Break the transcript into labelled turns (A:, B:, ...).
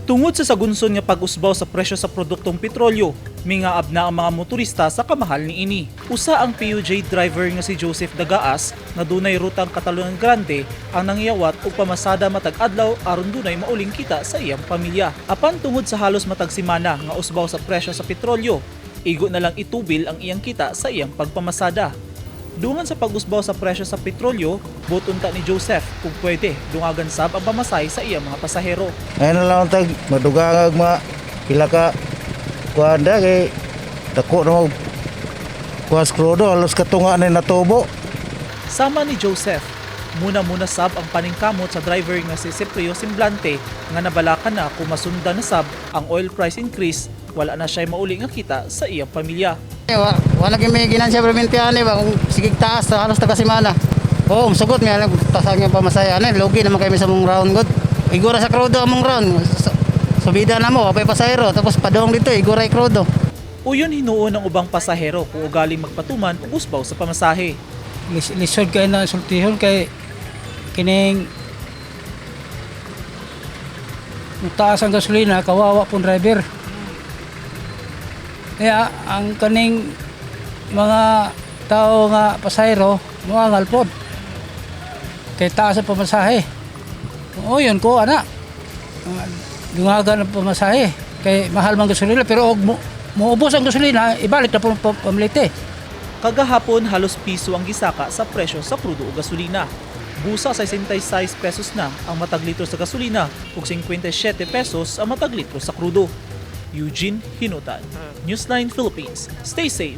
A: Tungod sa sagunson nga pag-usbaw sa presyo sa produktong petrolyo, mingaab na ang mga motorista sa kamahal niini. Usa ang PUJ driver nga si Joseph Dagaas nga dunay rutang Catalunan Grande ang nangiyawat og pamasada matag adlaw aron dunay mauling kita sa iyang pamilya. Apan tungod sa halos matag semana nga usbaw sa presyo sa petrolyo, igo na lang itubil ang iyang kita sa iyang pagpamasada. Dungan sa pag-usbaw sa presyo sa petrolyo, buot unta ni Joseph kung pwede dungagan sab ang pamasahe sa iyang mga pasahero.
B: Ngayon na lang tag madugangag mga pila ka kuan da kay dako na mo kuan sa krudo, halos katunga na natubo.
A: Sama ni Joseph, muna-muna sab ang paningkamot sa driver nga si Ciprio Simblante nga nabalakan na kung masundan na sab ang oil price increase, wala na siya mauli nga kita sa iyang pamilya.
C: Eh, wala gyud may ginansya permintihan ba kung sige taas halos taga semana. Oo, musugot may alam taas ang pamasahe ani, lugi naman kami sa mong round god. Igura sa krudo among round. Subida na mo, apay pasahero tapos padong dito igura krudo.
A: Uyon hinuon ang ubang pasahero kung ugaling magpatuman og usbaw sa pamasahe.
D: Lisod kay na sultihon kay kining mutaas ang gasolina, kawawa pong driver. Kaya ang kaning mga tao nga pasahero moangal pod kay taas ang pamasahe. O yun ko ana, dungagan ang pamasahe kay mahal man gasolina, pero og moubos ang gasolina, ibalik na po pamilite.
A: Kagahapon, halos piso ang gisaka sa presyo sa krudo o gasolina. Busa sa 66 pesos na ang matag litro sa gasolina ug 57 pesos ang matag litro sa krudo. Eugene Hinutan, Newsline Philippines. Stay safe.